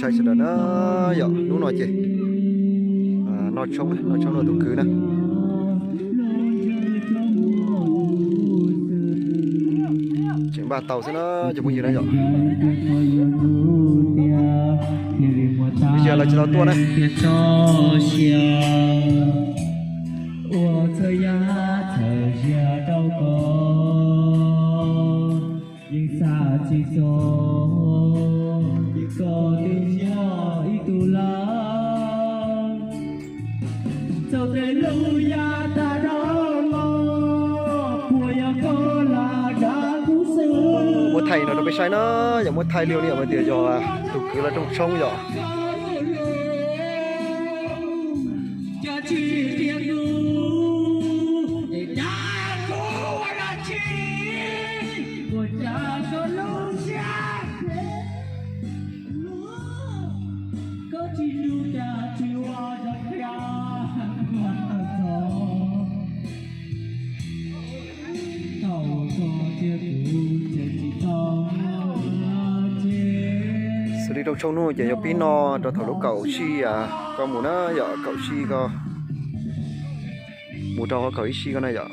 Sawv daws na, yog hnub no ces noj tshoob, noj tshoob noj tus kwv na. Tseem npaj tau xwb na cov phooj ywg na yom. Ib zaug lawv tsis tau tuaj na. Ua txhawb yaj txhawb zia rau koj, yeej xa tsis txog, koj twb yog ib tug lawm. Txoj kev hlub yav tag dhau los, puas yog koj lam dag kuv xwb. Muab thaij no rau peb saib na, yog muab thaij li no yog hais tias yog tus kwv los rooj tshoob yom. Cov tsis tiag kuv, es dag kuv ua dab tsi? Ua cas koj lub siab phem, koj tsis hlub cas tsis ua zoo thiab. Xws li rooj tshoob hnub ces yog pib noj rau thaum lub kaum sij koj mus na, yog kaum sij koj mus rau kaum ib sij koj na yom.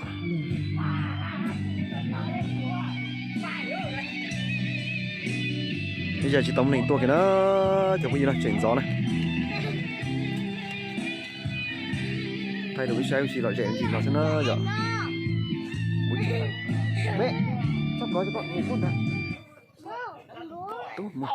Ib zaug tsis tau neeg tuaj kiag na, cov phooj ywg no tseem ntxov na. Thaij rau peb saib ua si lom zem ntsis no xwb na yom. Tub, mus.